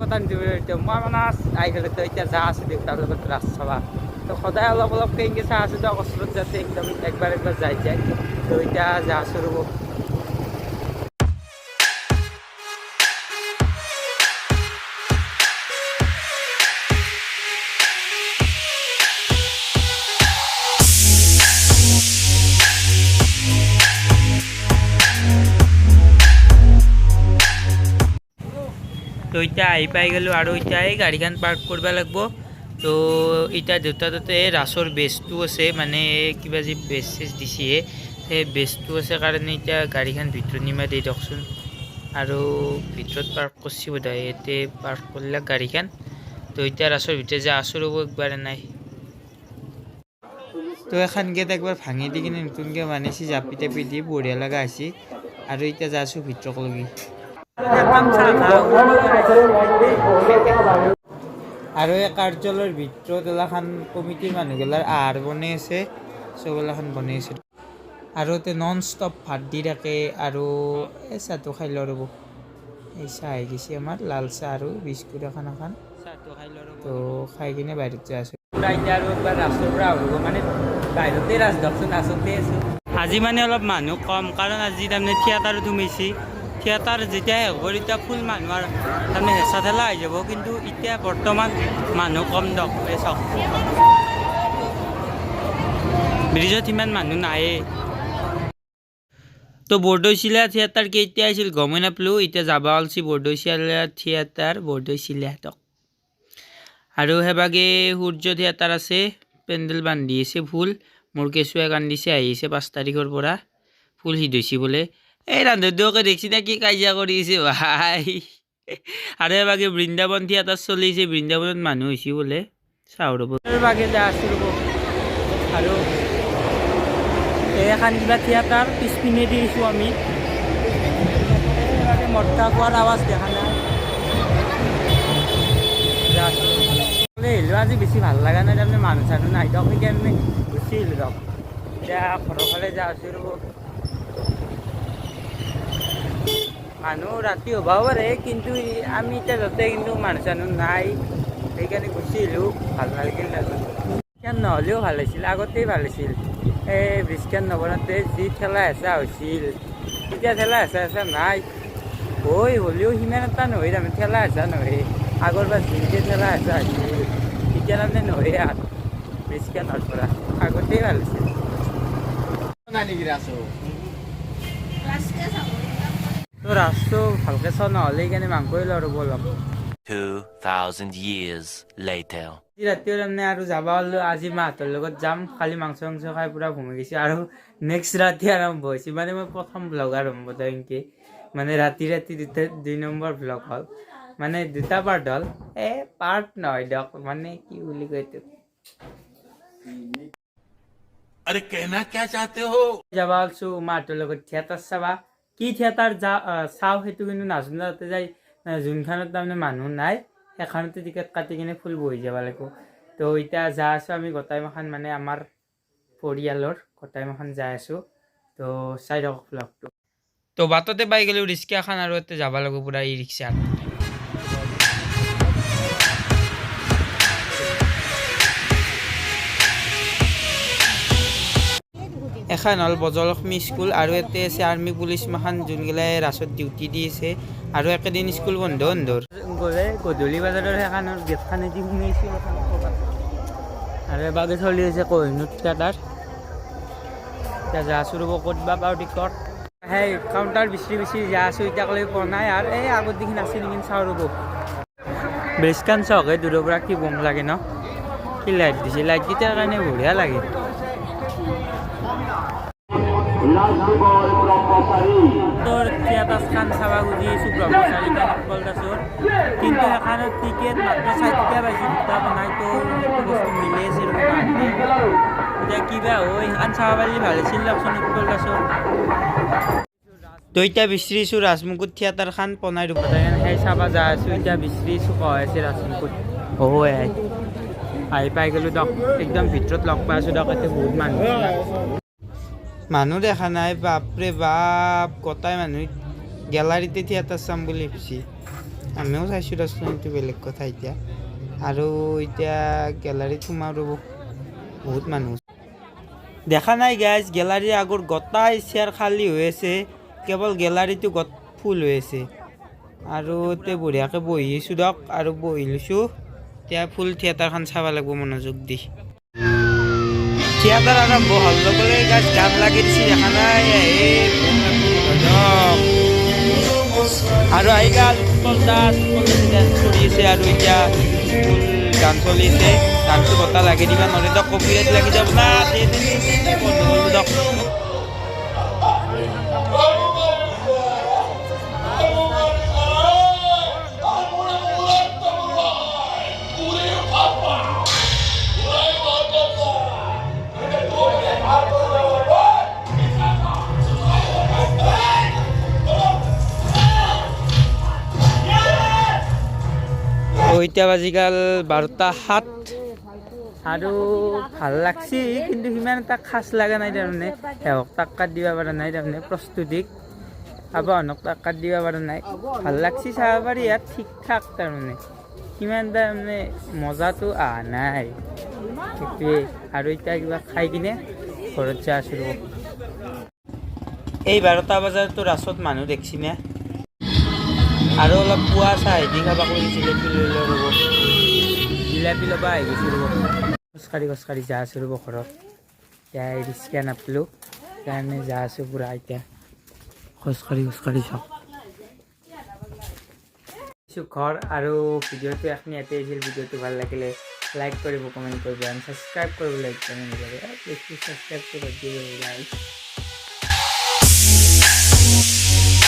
কথা নিদিব। এতিয়া মই মানে আহি গ'লো। তো এতিয়া যা আছোঁ দেউতাৰ লগত ৰাস চাবা। তো সদায় অলপ অলপকৈ এনেকৈ চাই আছোঁ। তো ওচৰত যাতে একদম একবাৰ একবাৰ যাই যায়। তো এতিয়া যা আছোঁ, ৰ'ব। তো এতিয়া আহি পাই গ'লোঁ আৰু এতিয়া এই গাড়ীখন পাৰ্ক কৰিব লাগিব। তো এতিয়া দেউতা তাতে ৰাসৰ বেজটো আছে, মানে কিবা যি বেজ চেজ দিছে, সেই বেজটো আছে কাৰণে এতিয়া গাড়ীখন ভিতৰত নিমা দি দিয়কচোন। আৰু ভিতৰত পাৰ্ক কৰছি বোধহয়, ইয়াতে পাৰ্ক কৰিলে গাড়ীখন। তো এতিয়া ৰাসৰ ভিতৰত যে আছোঁ, ৰ'ব একবাৰ নাই। তো এখন গেট একবাৰ ভাঙি দি কিনে নতুনকৈ বনাইছে, জাপি তাপি দি বঢ়িয়া লগা হৈছে। আৰু এতিয়া যাই আছোঁ ভিতৰকলৈকে। আৰু এই কাৰ্যালয়ৰ ভিতৰত এলাখান কমিটিৰ মানুহগিলাৰ আহাৰ বনাই আছে, চব এলাখান বনাই আছে। আৰু তাতে নন ষ্টপ ভাত দি থাকে। আৰু এই চাহটো খাই লওঁ, ৰ'ব। এই চাহ আহি গৈছে আমাৰ, লাল চাহ আৰু বিস্কুট এখন এখন। তো খাই কিনে বাহিৰত যাই আছোঁ এতিয়া। আৰু একবাৰ ৰাসৰ পৰা আহিব, মানে বাহিৰতে ৰাস দিয়কচোন, ৰাসতে আছোঁ। আজি মানে অলপ মানুহ কম, কাৰণ আজি তাৰমানে থিয়েটাৰত সোমাইছে। থিয়েটাৰ যেতিয়া শেষ হ'ব, তেতিয়া ফুল মানুহ আৰু তাৰমানে হেঁচা ঠেলা হৈ যাব। কিন্তু এতিয়া বৰ্তমান মানুহ কম দিয়ক। এই চাওক, ব্ৰিজত সিমান মানুহ নায়েই। তো বৰদৈচিলা থিয়েটাৰ কেতিয়া আহিছিল গমেই নাপালোঁ। এতিয়া যাব ওলছি বৰদৈচিলা থিয়েটাৰ, বৰদৈচিলা দিয়ক। আৰু সেইভাগে সূৰ্য থিয়েটাৰ আছে, পেণ্ডেল বান্ধি আছে। ফুল মোৰ কেঁচুৱাই কান্দিছে, আহিছে 5 তাৰিখৰ পৰা। ফুল সিদ্ধ বোলে। এই ৰান্ধনীটোকে দেখছি না, কি কাজিয়া কৰি আছে ভাই। আৰু এভাগে বৃন্দাবন থিয়েটাৰ চলিছে, বৃন্দাবনত মানুহ হৈছে বোলে। চাওঁ ৰ'ব, বাগে যা আছোঁ ৰ'ব। আৰু এইখন কিবা থিয়েটাৰ পিছপিনে দি দিছোঁ আমি। এইভাগে মটকা কোৱাৰ আৱাজ দেখা নাই। যা আছোঁ। আহিলোঁ, আজি বেছি ভাল লগা নাই, তাৰমানে মানুহ চানুহ নাই দিয়ক, সেইকাৰণে গুচি আহিলোঁ দিয়ক। এতিয়া ঘৰৰ ফালে যা আছোঁ ৰ'ব। মানুহ ৰাতি হ'বও পাৰে, কিন্তু আমি এতিয়া যাতে কিন্তু মানুহ চানুহ নাই, সেইকাৰণে গুচি আহিলোঁ। ভাল নালাগিল নাজানো। ব্ৰিজখন নহ'লেও ভাল আছিল, আগতেই ভাল আছিল। এই ব্ৰিজখন নবনাওঁতে যি ঠেলা হেঁচা হৈছিল, এতিয়া ঠেলা হেঁচা হেঁচা নাই। হয় হ'লেও সিমান এটা নহয়, তাৰমানে ঠেলা হেঁচা নহয়। আগৰ পৰা যেনেকৈ ঠেলা হেঁচা হৈছিল, এতিয়া তাৰমানে নহয় আৰু ব্ৰিজখনৰ পৰা। আগতেই ভাল আছিল। নাই নেকি ৰাসো? তো ৰাসটো ভালকৈ চোৱা নহ'লে, সেইকাৰণে মাংসই লওঁ ৰ'ব অলপ। 2,000 years later. আজি ৰাতিও তাৰমানে আৰু যাব হ'লো। আজি মাহঁতৰ লগত যাম। কালি মাংস মাংস খাই পূৰা ঘুমি গৈছোঁ আৰু নেক্সট ৰাতি আৰম্ভ হৈছে। মানে মই প্ৰথম ভ্লগ আৰম্ভ এনেকৈ, মানে ৰাতি ৰাতি দুটা 2 নম্বৰ ভ্লগ হ'ল, মানে দুটা পাৰ্ট হ'ল। এই পাৰ্ট নহয় দিয়ক, মানে কি বুলি কয় এইটো। अरे, कहना क्या चाहते हो? যাব আলছোঁ মাহঁতৰ লগত থিয়েটাৰ চাবা। কি থিয়েটাৰ যা চাওঁ সেইটো কিন্তু নাজানো। তাতে যাই যোনখনত তাৰমানে মানুহ নাই, সেইখনতে টিকেট কাটি কিনে ফুল বহি যাব লাগিব। তো এতিয়া যা আছোঁ আমি গোটাইমাখান, মানে আমাৰ পৰিয়ালৰ গোটাইমাখান যাই আছোঁ। তো চাই থাকক ভ্লগটো। তো বাটতে পাই গ'লোঁ ৰিক্সা এখন আৰু ইয়াতে যাব লাগিব পূৰা ই ৰিক্সাত। এখন হ'ল বজলক্ষ্মী স্কুল আৰু ইয়াতে আছে আৰ্মি পুলিচ মাখান, যোনগিলাই ৰাসত ডিউটি দি আছে আৰু একেদিন স্কুল বন্ধ বন্ধ। গ'লে গধূলি বজাৰৰ সেইখনৰ গেটখনেদি সোমাইছোঁ এখন ক'ৰবাত। আৰু এবাগে চলি আছে কহিনুৰ থিয়েটাৰ। এতিয়া যা আছোঁ ৰ'ব, ক'ত বা পাওঁ টিকট। সেই কাউণ্টাৰ বিচাৰি বিচাৰি যা আছোঁ, এতিয়ালৈকে পোৱা নাই। আৰু এই আগত দেখি আছে নেকি চাওঁ ৰ'ব। ব্ৰিজখন চাওক, এই দূৰৰ পৰা কি বম লাগে ন? কি লাইট দিছে, লাইটকেইটাৰ কাৰণে বঢ়িয়া লাগে। তোৰ থিয়েটাৰখন চাব খুজি আছোঁ, ব্ৰহ্মচাৰী উৎপল দাসৰ। কিন্তু সেইখনত টিকেট মাত্ৰ 4টা পাইছোঁ, দুটা বনাই। তো সেইটো বস্তু মিলি আছে ৰ'ব মাহঁতে। এতিয়া কিবা হয়, সেইখন চাব পাৰিলে ভাল আছিল দিয়কচোন উৎপল দাসৰ। তো এতিয়া বিচাৰিছোঁ ৰাজমুকুট থিয়েটাৰখন পনাই ৰূপত, সেই চাব যাই আছোঁ। এতিয়া বিচাৰিছোঁ, কয় আছে ৰাজমুকুট। অ' আহি পাই গ'লোঁ দিয়ক, একদম ভিতৰত লগ পাই আছোঁ দিয়ক। এতিয়া বহুত মানুহ মানুহ দেখা নাই, বাপৰে বাপ। গোটাই মানুহ গেলাৰীতে থিয়েটাৰ চাম বুলি ভাবছি। আমিও চাইছোঁ দেচোন, সেইটো বেলেগ কথা এতিয়া। আৰু এতিয়া গেলাৰীত সোমাওঁ ৰ'ব, বহুত মানুহ দেখা নাই গাইজ। গেলাৰীৰ আগৰ গোটাই চেয়াৰ খালী হৈ আছে, কেৱল গেলাৰীটো গট ফুল হৈ আছে। আৰু তে বঢ়িয়াকৈ বহি আছোঁ দিয়ক, আৰু বহি লৈছোঁ। এতিয়া ফুল থিয়েটাৰখন চাব লাগিব মনোযোগ দি। থিয়েটাৰ আৰম্ভ হোৱাৰ লগে লগে গাইজ গান লাগি দিছে, দেখা নাই? এই গজব। আৰু আহি গ'ল উৎপল দাস। উৎপল দাসে ডান্স কৰি আছে আৰু এতিয়া ফুল গান চলিছে। গানটো বতাহ লাগি দিবা নহ'লে দিয়ক, কপিৰাইট লাগি যাব না। দে দে দে দে দে, বন্ধ কৰিলোঁ দিয়ক। এতিয়া বাজি গ'ল 12টা 7। আৰু ভাল লাগছি, কিন্তু সিমান এটা খাচ লগা নাই। তাৰমানে সেৱক টাক্কাৰ দিব পৰা নাই, তাৰমানে প্ৰস্তুতিক আবাহনক টাক্কাৰ দিব পৰা নাই। ভাল লাগছি, চাব পাৰি ইয়াত ঠিক ঠাক। তাৰমানে সিমান এটা মানে মজাটো অহা নাই, সেইটোৱে। আৰু এতিয়া কিবা খাই কিনে ঘৰত যাই আছোঁ ৰ'ব। এই 12টা বজাতো ৰাসত মানুহ দেখছি নে? আৰু অলপ পুৱা চাহেদি খাব কৰি জিলেপি লৈ লওঁ ৰ'ব। জিলাপি ল'ব আহি গৈছোঁ ৰ'ব। খোজকাঢ়ি খোজকাঢ়ি যাই আছোঁ ৰ'ব ঘৰত। এতিয়া ৰিক্সা নাপালোঁ, সেইকাৰণে যাই আছোঁ পূৰা এতিয়া খোজকাঢ়ি খোজকাঢ়ি যাওঁ ঘৰ। আৰু ভিডিঅ'টো এখিনি ইয়াতে আহিছিল। ভিডিঅ'টো ভাল লাগিলে লাইক কৰিব, কমেণ্ট কৰিব এণ্ড ছাবস্ক্ৰাইব কৰিবলৈ একদমেই নাপাহৰিব। প্লিজ প্লিজ ছাবস্ক্ৰাইবটো কৰি দিব লাইক।